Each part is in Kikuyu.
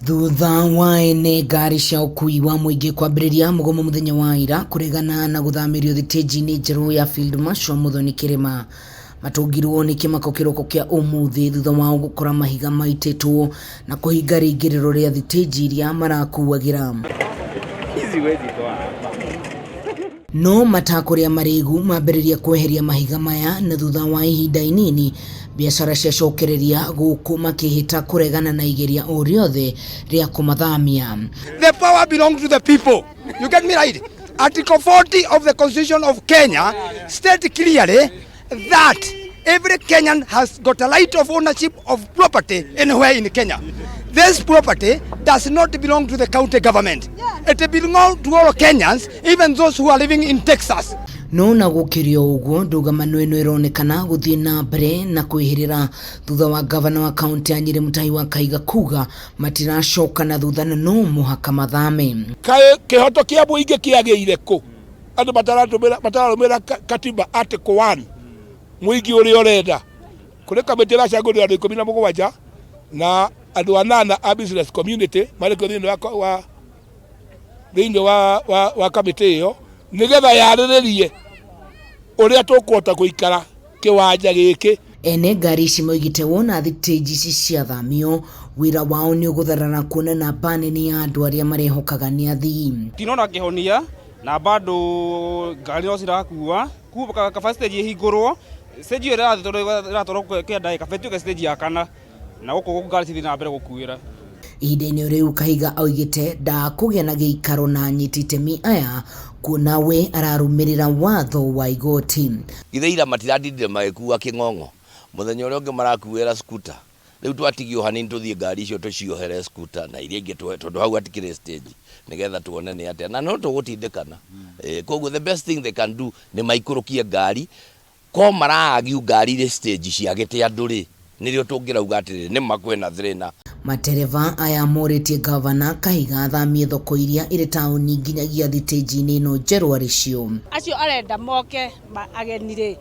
Thutha wa ene ngari cia ũkui wa mũingĩ kwambĩrĩria mũgomo mũthenya wa ira kũregana na gũthamĩrio thitĩnji-inĩ njerũ ya Field Marshal Muthoni Kĩrĩma, matũngirwo nĩ kĩmako kĩroko kĩa ũmũthĩ thutha wao gũkora mahiga maitĩtwo na kũhinga rĩingĩrĩro rĩa thitĩnji iria marakuagĩra. No matakũrĩa marĩgu mambĩrĩria kweheria mahiga maya na thutha wa ihinda inini biacara ciacokereria gũkũ makĩhĩta kũregana na igeria o rĩothe rĩa kũmathamia. The power belongs to the people. You get me right? Article 40 of the Constitution of Kenya state clearly that every Kenyan has got a right of ownership of property anywhere in Kenya. This property does not belong to the county government. It belongs to all Kenyans, even those who are living in Texas. No na gũkĩrĩ o ũguo, ndũgamano ĩno ĩronekana gũthiĩ na mbere na kwĩhĩrĩra thutha wa gavana wa kaunti ya Nyĩrĩ Mutahi wa Kahiga kuga matiracoka na thutha na no mũhaka mathame. Kaĩ kĩhoto kĩa mũingĩ kĩagĩire kũ? Andũ mataratũmĩra matararũmĩrĩra katiba article 1 mũingĩ ũrĩa ũrenda. Kũrĩ kamĩtĩ ĩracagũrire andũ 17 na andũ anana a business community marĩ kuo thĩinĩ wa, wa thĩinĩ wa, wa, wa kamĩtĩ ĩyo nĩgetha yarĩrĩrie ũrĩa tũkũhota gũikara kĩwanja gĩkĩ. Ene ngari ici moigĩte wona thitĩnji ici ciathamio wĩra wao nĩ ũgũtharara kuona namba nene ya andũ arĩa marehokaga nĩ athii. Tinona kĩhonia na bado ngari no cirakua kaba stage ĩhingũrwo stage ĩyo ĩratwarwo kĩanda kaba ĩtuĩke stage ya kana na gũkũ ngari cithiĩ na mbere gũkuĩra. Ihinda-inĩ rĩu Kahiga oigĩte ndakũgĩa na gĩikaro na anyiti itemi aya kuona we ararũmĩrĩra watho wa igoti. Githĩ ira matiratindire magĩkua kĩng'ong'o mũthenya ũrĩa ũngĩ marakuĩra scooter. Rĩu twatigio hanini tũthiĩ ngari icio tũciohere scooter na iria ingĩ tondũ hau hatikĩrĩ stage nĩgetha tuone nĩ atĩa na no tũgũtindĩkana. Koguo the best thing they can do nĩ maikũrũkie ngari ko mara-argue ngari irĩ stage ciagĩte andũ rĩ nĩrĩo tũngĩrauga atĩrĩrĩ nĩ ma kwĩna thĩna. Matereba aya morĩtie gavana Kahiga athamie thoko iria irĩ taũni nginyagia thitĩnji-inĩ ĩno njerũ arĩ cio. Acio arenda moke ageni rĩ,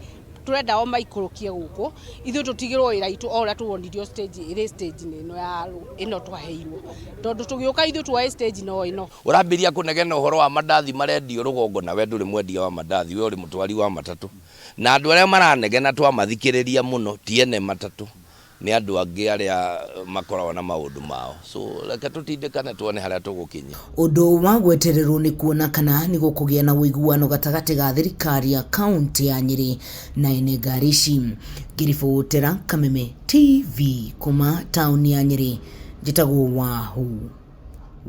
tũrenda o maikũrũkie gũkũ ithuĩ tũtigĩrwo wĩra itũ o ũrĩa tuonirio stage ĩrĩ stage-inĩ ĩno ya ĩno twaheirwo tondũ tũgĩũka ithuĩ tuoe stage no ĩno. Ũrambĩrĩria kũnegena ũhoro wa mandathi marendio rũgongo na we ndũrĩ mwendia wa mandathi, we ũrĩ mũtwari wa matatũ. Na andũ arĩa maranegena twamathikĩrĩria mũno ti ene matatũ, nĩ andũ angĩ arĩa makoragwo na maũndũ mao. So reke tũtindĩkane tuone harĩa tũgũkinya. Ũndũ wa gwetererwo nĩ kuona kana nĩ gũkũgĩa na ũiguano gatagatĩ ga thirikari ya kaunti ya Nyĩrĩ na ene ngari ici. Ngĩribotera Kameme TV kuma taũni ya Nyĩrĩ, njĩtagwo Wahu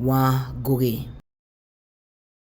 wa Ngũgĩ.